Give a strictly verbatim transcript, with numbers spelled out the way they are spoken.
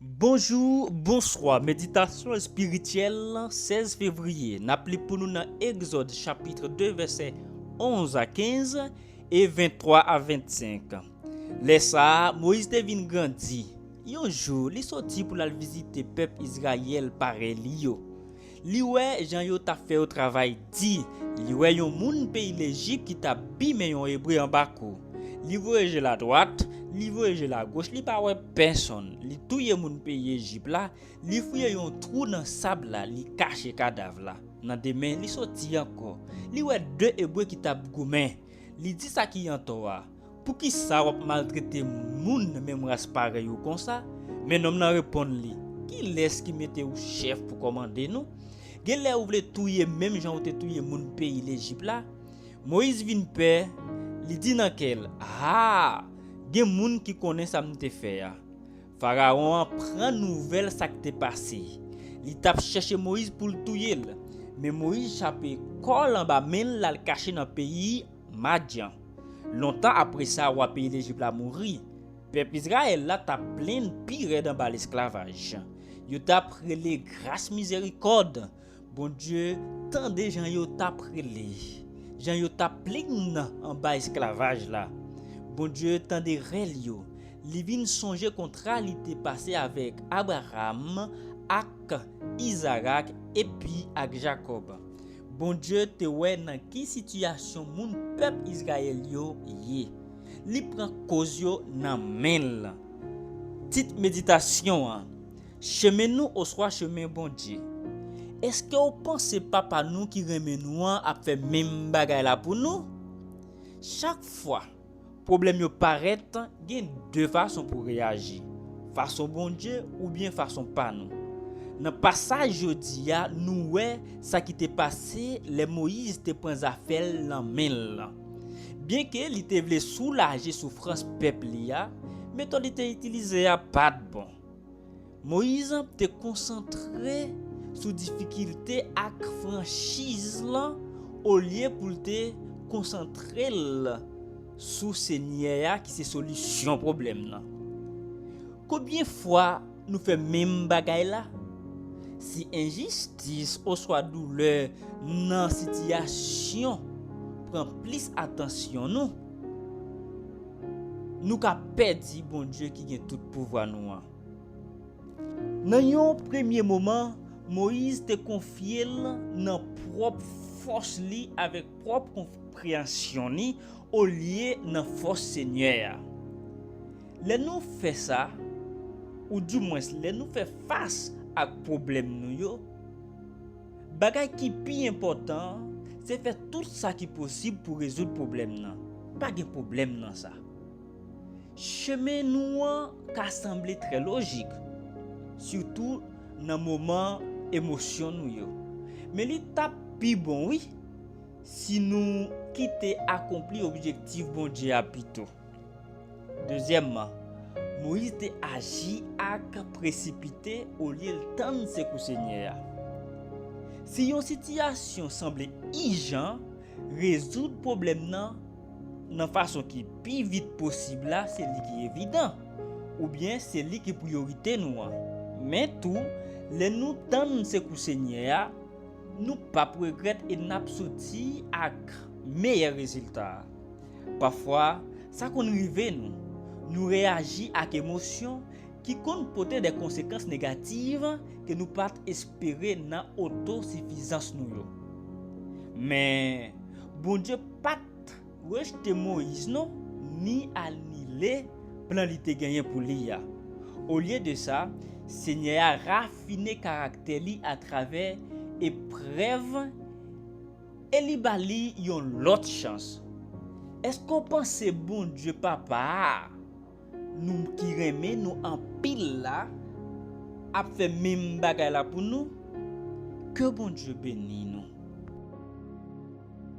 Bonjou, bonswa. Meditasyon espirityèl, sèz fevriye. N ap li pou nou nan Egzòd chapit de, vèsè onz a kenz e venntwa a vennsenk. Lè sa a, Moyiz te vin grandi. Yon jou, li soti pou l al vizite pèp Izrayèl parèy li yo. Li wè jan yo t ap fè yo travay di. Li wè yon moun peyi Lejip ki t ap bimen yon Ebre anba kou. Li voye je l adwat, li voye je l agoch, li pa wè pèsonn. Li touye moun peyi Ejip la, li fouye yon twou nan sab la, li kache kadav la. Nan demen, li soti ankò. Li wè de Ebre ki t ap goumen. Li di sa ki antò a, "Poukisa w ap maltrete moun menm ras parèy ou konsa?" Men nonm nan reponn li, "Kilès ki mete w chèf pou kòmande nou? Genlè ou vle touye menm jan ou te touye moun peyi Lejip la?" Moyiz vin pè, li di nan kè l, "A! Gen moun ki konnen sa m te fè a." Farawon an pran nouvèl sa k te pase. Li t ap chèche Moyiz pou l touye l, men Moyiz chape kò l anba men l, l al kache nan peyi Madyan. Lontan apre sa, wa peyi Lejip la mouri. Pèp Izrayèl la t ap plenn pi rèd anba lesklavaj. Yo t ap rele gras, mizerikòd. Bondye tande jan yo t ap rele, jan yo t ap plenn anba esklavaj la. Bondye tande rèl yo. Li vin sonje kontra li te pase avèk Abraram, ak Izarak, epi ak Jakòb. Bondye te wè nan ki sitiyasyon moun pèp Izrayèl yo ye. Li pran koz yo nan men l. Tit meditasyon an, Chemen nou oswa chemen Bondye? Èske w panse Papa nou ki renmen nou an ap fè menm bagay la pou nou? Chak fwa pwoblèm yo parèt, gen de fason pou reyaji, fason Bondye oubyen fason pa nou. Nan pasaj jodi a, nou wè sa ki te pase lè Moyiz te pran zafè l nan men l. Byenke li te vle soulaje soufrans pèp li a, metòd li te itilize a pa t bon. Moyiz te konsantre sou difikilte ak franchiz lan olye pou l te konsantre l sou Senyè a ki se solisyon pwoblèm nan. Konbyen fwa nou fè menm bagay la? Si enjistis oswa doulè nan sitiyasyon pran plis atansyon nou, nou ka pèdi Bondye ki gen tout pouvwa nou an. Nan yon premye moman, Moyiz te konfye l nan pwòp fòs li avèk pwòp konpreyansyon li olye nan fòs Senyè a. Lè nou fè sa, oudimwens lè nou fè fas ak pwoblèm nou yo, bagay ki pi enpòtan an, se fè tout sa ki posib pou rezoud pwoblèm nan. Pa gen pwoblèm nan sa. Chemen nou an ka sanble trè lojik, sitou nan moman emosyon nou yo. Men li t ap pi bon, wi, si nou kite akonpli objektif Bondye a pito. Dezyèmman, Moyiz te aji ak presipite olye l tann sekou Senyè a. Si yon sitiyasyon sanble ijan, rezoud pwoblèm nan nan fason ki pi vit posib la, se li ki evidan, oubyen se li ki priyorite nou an. Men tou, lè nou tann sekou Senyè a, nou p ap regrèt e n ap soti ak meyè rezilta. Pafwa, sa konn rive nou. Nou reyaji ak emosyon ki konn pote de konsekans negatif ke nou pa t espere nan otosifizans nou yo. Men, Bondye pa t rejte Moyiz non, ni anile plan li te genyen pou li a. Olye de sa, Senyè a rafine karaktè li atravè eprèv e li ba li yon lòt chans. Èske w panse Bondye Papa a, nou ki renmen nou anpil la, ap fè menm bagay la pou nou? Ke Bondye beni nou.